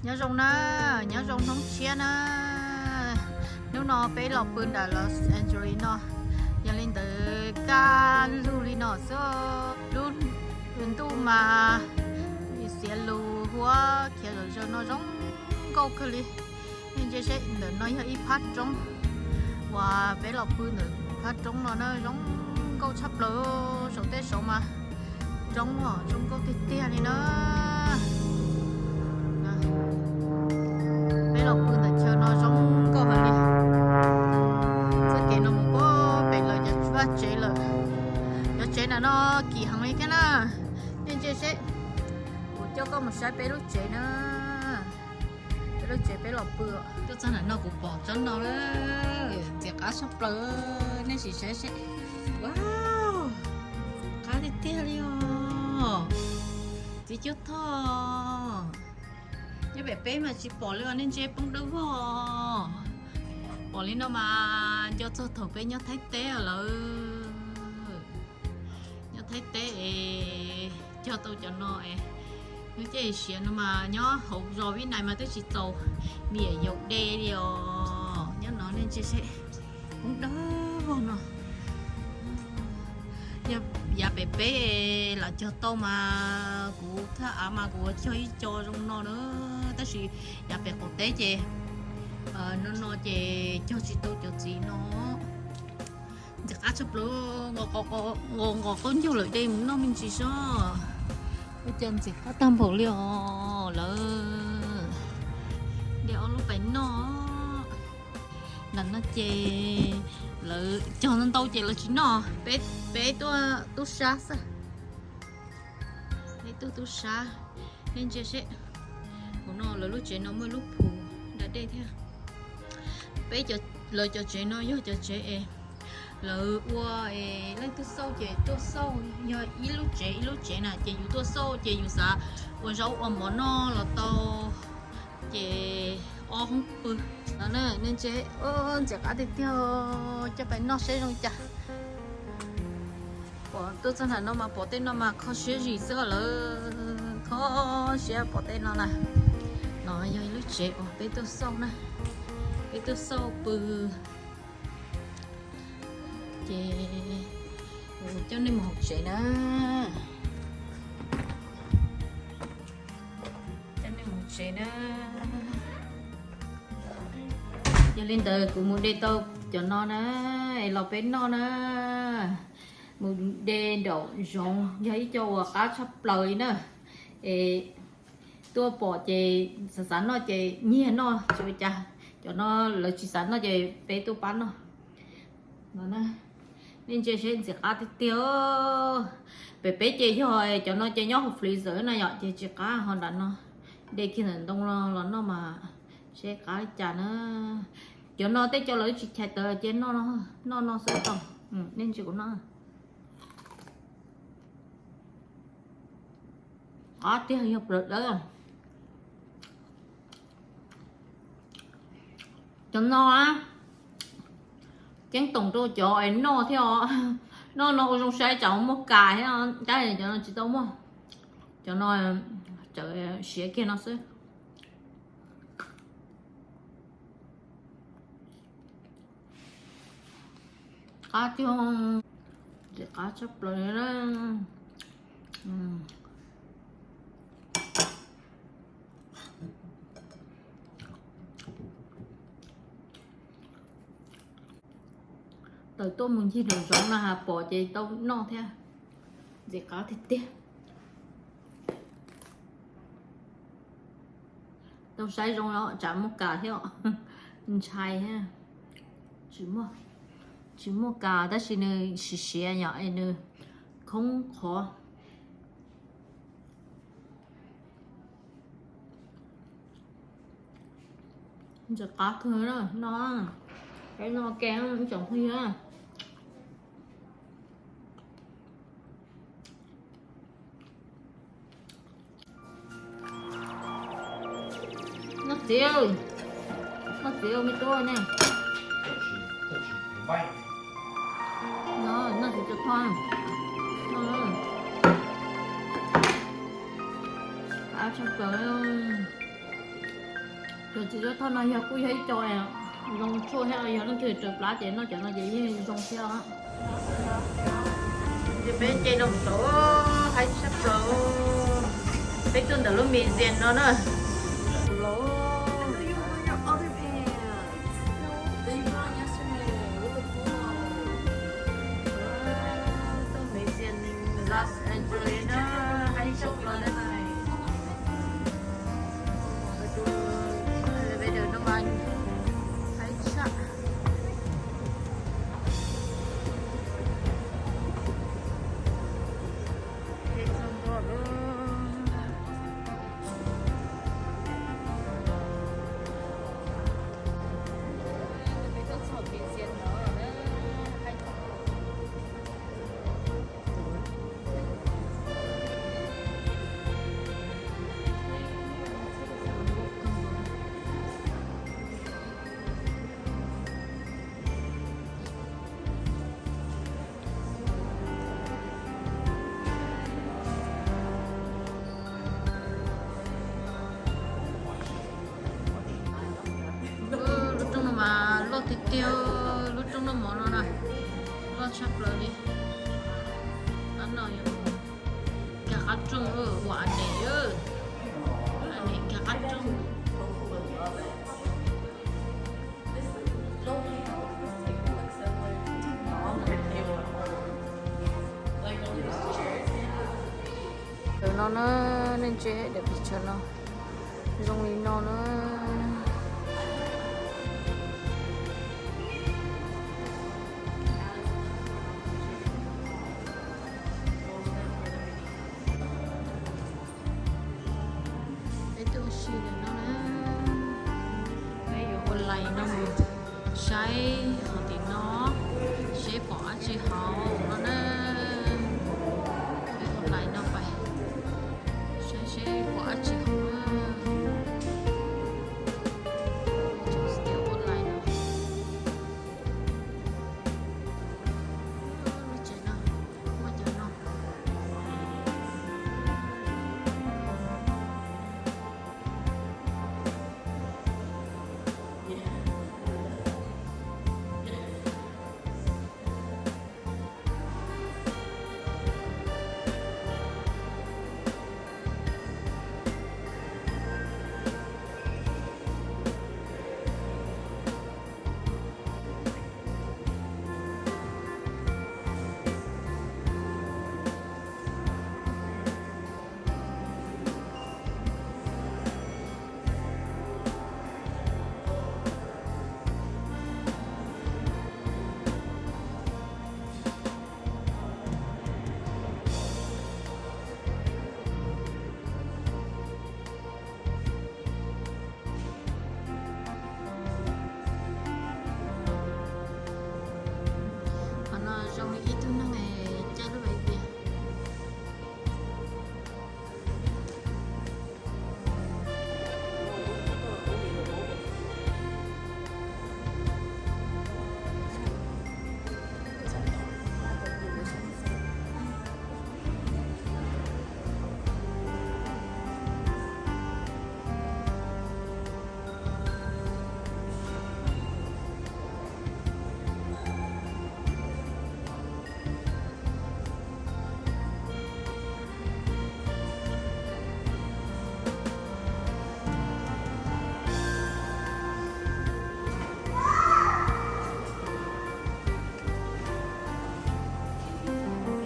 Nyob zoo na, nyob zoo hnub tshiab na. Hnub no peb los pw nram Los Angeles no, yog li ntawd kaj lug li no xwb. Lub ntuj mas xiav lus huab khiav zom zaws no zoo nkauj kawg li. Nej ntsia seb, ntawm no yog ib phab roob uas peb los pw ntawm phab roob no na, zoo nkauj tshaj plaws. Saum tej saud mas roob os, zoo nkauj tiag tiag li na. Peb los pw ntawm chaw no zoo nkauj heev li. Txoj kev no mus puag pem lawv cov vaj tsev lawm. Cov tsev nram no kim heev li thiab na. Nej ntsia seb, kuv coj koj mus saib peb lub tsev na. Peb lub tsev peb los pw. Tuaj txog nram no kuv pom tsob no lawm, ntxim qab tshaj plaws. Nej sim saib seb. Wow, qab tiag tiag li os. Txiv cuab thoj. Nyob pem peb mas tsis pom li os, nej ntsia poob dawb vog. Pom li no mas nco txog thaum peb nyob Thaib teb lawm. Nyob Thaib teb es cog tau cov no es, nyob cej siav no mas nyob hauv zos Vib Nais mas twb tsis txaus niam yaus de li os. Nyob no nej ntsia seb, poob dawb vog no. Yav pem peb lam cog tau mas kuv thaj av mas kuv ua cog ib co zoo no na, tab sis yav pem qaum teb ces no no ces cog tsis tau cov txiv no. Ntxim qab tshaj plaws, nqos qaub ncaug lawm de mus noj me ntsis sob. Ua cas ntxim qab tag npaum li os lawm. De ob lub pais noj. Nram no ces lawv cog ntau ntau ces lawv tsis noj, peb tuaj tub sab xwb. Peb tuaj tub sab, nej ntsia seb. Hauv no lawv lub tsev no muaj lub phu da dej thiab. Peb, lawv cov tsev no yog cov tsev es lawv ua es leej twg xauj ces tuaj xauj, yog ib lub tsev ib lub tsev na ces yus tuaj xauj ces yus xav ua zaub ua mov noj los tau. Ces ob hoob pw no na, nej ntsia, ntxim qab tiag tiag, coj pais noj seb zoo cas. Pom tuaj txog nram no mas pom tej no mas kho siab zim xwb lawm, kho siab pom tej no na. No yog ib lub tsev uas peb tuaj xauj na, peb tuaj xauj pw. Ces kuv coj nej mus hauv tsev na, coj nej mus hauv tsev na. Yog li ntawd kuv mus de tau cov no na, es los peb noj na. Mus de nraum zoov yog ib co uas qab tshaj plaws li na. Es tuaj pom ces xav xav noj ces nyiag noj tsis ua cas. Cov no lawv tsis xav noj ces peb tuaj pab noj. No, nej ntsia seb ntxim qab tiag tiag. Pem peb ces yog cov no ces nyob hauv freezer na yom, ces tsis qab, ho nram no de kiag ntawm ntoo los noj mas seb qab li cas na. Cov no tej co lawv tsis chais tawv ces noj no xwb tau. Nej ntsia kuv noj. Qab tiag yog plaws dawb. Cov no ceeb toom rau cov es noj thiab os. Noj no ua zoo saib tsam muaj kas thiab, tab sis cov no tsis tau muaj. Cov no txawm siav kiag no xwb. Qab tiag, ntxim qab tshaj plaws li na. Tawm tuaj mus ncig nraum zoov no has pom ces tau noj thiab. Ntxim qab tiag tiag. Tau saib zoo los tsam muaj kas thiab, ntshai thiab. Tsis muaj kas tab sis nws siav siav yom, es nws khoob qhov. Ntxim qab kawg na, no, peb noj ke ib tsoom phooj ywg. Noj txiv, noj txiv me tub ne. No, noj txiv cov thoj. Qab tshaj plaws. Cov txiv tsov thoj no yog kuj yog ib co zoo tshuaj thiab, yog leej twg raws plab ces noj cov no ces yeej zoo thiab. Ces peb nce no mus saud, haib tshaj plaws. Peb tuaj ntawm lub museum no na. Tuaj museum Los Angeles na, haib tshaj plaws. Elevator no mas haib tshaj. Lub rooj no mas loj tiag tiag, lub rooj noj mov no na, loj tshaj plaws li. Qab no yog nkag qab rooj, ua a ne, a ne nkag qab rooj. Cov no na, nej ntsia daim picture no zoo li no na. Peb tuaj ua si ntawm no na, peb yuav ua line no mus saib hauv tim no, seb pom dab tsi hauv no na. Peb ua line no pais saib seb pom dab tsi hauv na. Ua line no. Lub tsev no, muaj cov no. Qhov no zoo li ib tug neeg caij lub vaiv tias.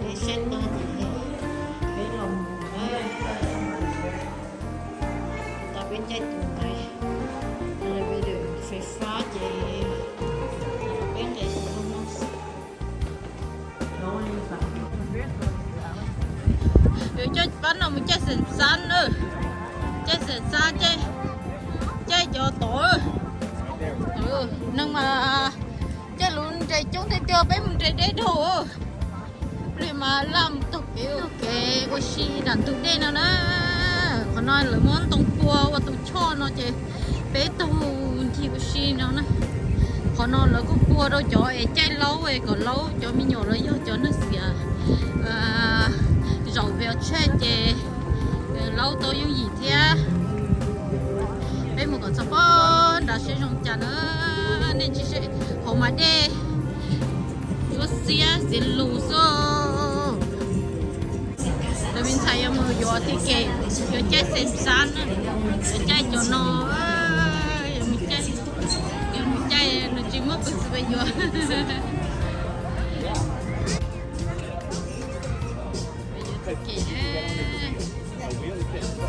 Peb saib tag ces peb los mus na. Tau peb caij tus nqes elevator fais fab ces peb nqes tus no. Yuav coj pab no mus caij xeem xab na, caij xeem xab, caij cov tod. Neeg mas caij lub nres coob tiag tiag, peb mus nres deb dhau. Plig mas laj mus taug kev, taug kev ua si nram ntug dej no na. Qhov no lawv muab ntoo pua ua tus choj no ces peb taug ncig ua si no na. Qhov no lawv kuj pua rau cov es caij laub es kom laub cov me nyuam los yog cov neeg xiam zaum pem tsheb ces laub tau yooj yim thiab. Peb mus kom txog pab Seb zoo cas na, nej tsis seb hauv mas dej ntsuab xiab xiav lus xwb. Lawv me ntxhais yuav mus yuav thiab ces yuav caij xem xab na, yuav caij cov no, yuav mus caij, yuav mus caij nws tsis muaj peev xwm yuav.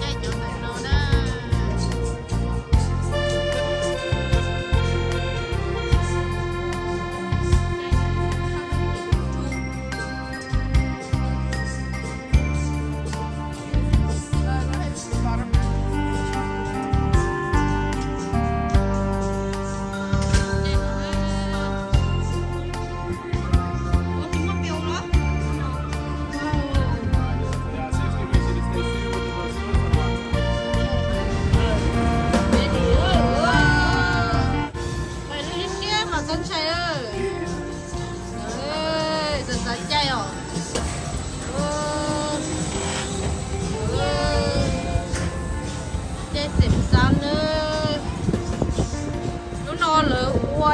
Caij cov ntawm no na. Siab mas txaus ntshai. Xav xav caij os. Caij xem xab na. Lub no lawv ua,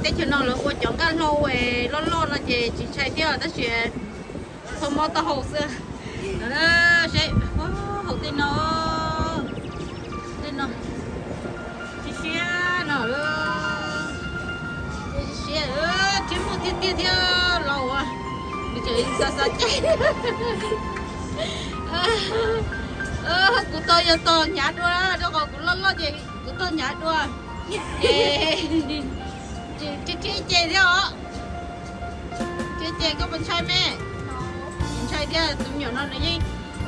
teb chaws no lawv ua cov nkaj hlau loj loj no ces tsis ntshai thiab tab sis txhob mob taub hau xwb. Seb hauv tej no, tej no siab siab no, siab siab, thiab muaj tiag tiag thiab laus, nws tseem xav xav caij. Kuv tog yog tog hnyav dua, rau qhov kuv loj loj ces kuv tog hnyav dua. Ces thiab thiab ces thiab os. Thiab ces koj puas ntshai me? Tsis ntshai thiab, tus me nyuam no nws yeej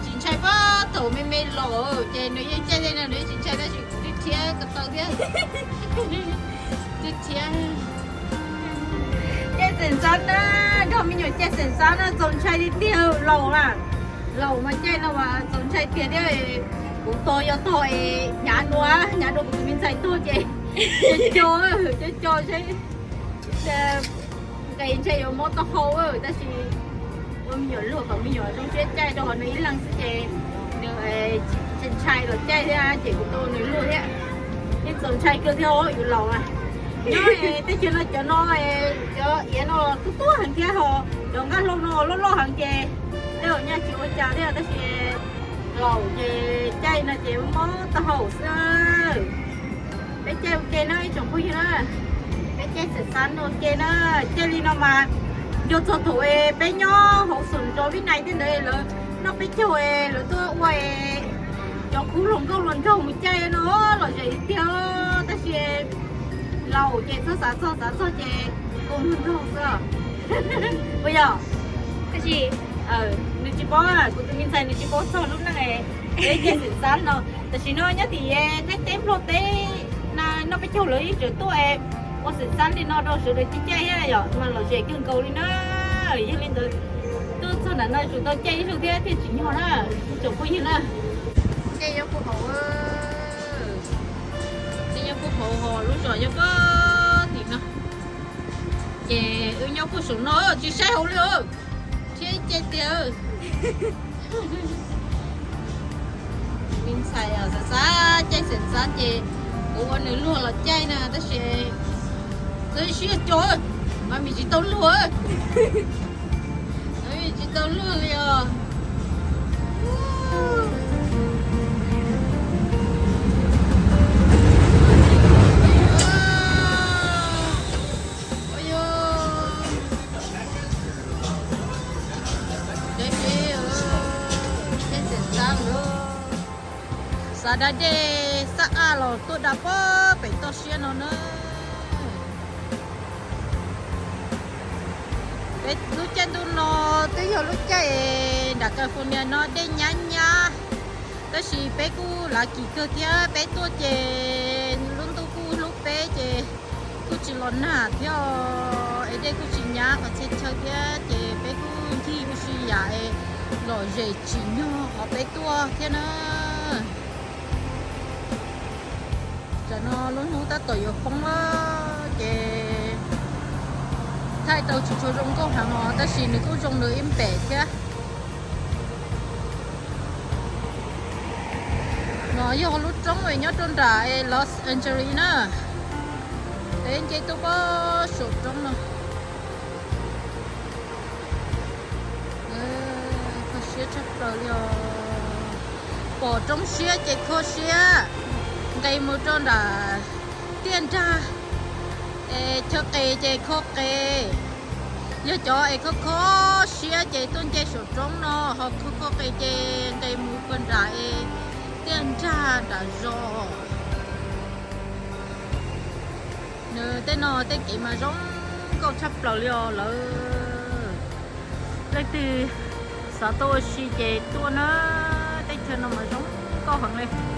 tsis ntshai pab thaum me me los ces nws yeej caij li no nws yeej tsis ntshai tab sis kuv thiab thiab ko taw thiab. Thiab thiab. Caij xem xab na, nrog me nyuam caij xem xab na txaus ntshai tiag tiag laus na. Laus mas caij no mas txaus ntshai tiag thiab. Kuv tog yog tog es hnyav dua, hnyav dua kuv tus me ntxhais tog ces co co, co co seb nqe ntshe yuav mob taub hau tab sis ua me nyuam luag kom me nyuam zoo siab caij rau qhov nws ib leeg xwb ces nws ntshai los caij thiab ces kuv tau nws luag thiab. Yeej txaus ntshai kawg thiab os yus laus na. Nyob teb chaws no cov no, cov iav no tuab tuab heev thiab ho cov nkaj hlau no loj loj heev ces tej zaum nyaj tsis ua cas thiab tab sis laus ces caij no ces mob taub hau xwb. Peb caij ua ke na ib tsoom phooj ywg na, peb caij xem xab ua ke na, caij li no mas nco txog thaum peb nyob hauv xum nrov vib nais tej ntawd lawv noj peb caug lawv tuaj ua cov khub hluas nkauj hluas nraug mus caij no lom zem tiag tab sis laus ces txhob xav txog, xav txog ces kua muag nrog xwb. Puas yog? Tab sis nws tsis paub, kuv tus me ntxhais nws tsis paub txog lub neej peb caij xem xab no. Tam sim no nyob tim Thaib teb Nplog teb na, noj peb caug lawv yeej tseem tuaj ua xem xab li no rau sawv daws caij caij thiab yom, mas lom zem kawg nkaus li na. Yog li ntawd tuaj txog nram no tsum tau caij ib zaug thiab thiaj tsim nyog na, tsoom phooj ywg na. Caij nyob puag hauv, caij nyob puag hauv ho lub zos nyob puag tim no. Ces wb nyob puag saum no tsis saib hauv li, thiab caij tiag. Me ntxhais xav xav caij xem xab ces kuv ua nws luag los caij na tab sis txawm siab co mas me tsis tau luag, tsis tau luag li os. Xav da dej xab aj los tuaj da pob pem toj siab no na. Peb lub caij ntuj no twb yog lub caij nram California no dej nyab nyab, tab sis peb kuj lav kim kawg thiab peb tuaj ces lub ntuj kuj hlub peb ces kuj tsis los nag thiab es dej kuj tsis nyab qhov txhia chaw thiab ces peb kuj ncig ua si yam es lom zem tsim nyog qhov peb tuaj thiab na. Tam no lub hnub tab tom yuav poob ces thaij tau tsis tshua zoo nkauj heev os tab sis nws kuj zoo nws ib npem thiab. No yog lub roob nyob rau nram Los Angeles na. Peb nce tuaj pem saum roob no, kho siab tshaj plaws li os. Pom roob siab ces kho siab, nqes mus rau nram tiaj nrag, es chaw qis ces kho qis. Yog cov es kho kho siab ces tuaj nce saum roob no, ho kho kho qis ces nqes mus puag nram es tiaj nrag nram zos. Nws tej no tej kev mas zoo nkauj tshaj plaws li os lawm. Leej twg xav tuaj ua si ces tuaj na, teb chaws no mas zoo nkauj heev li.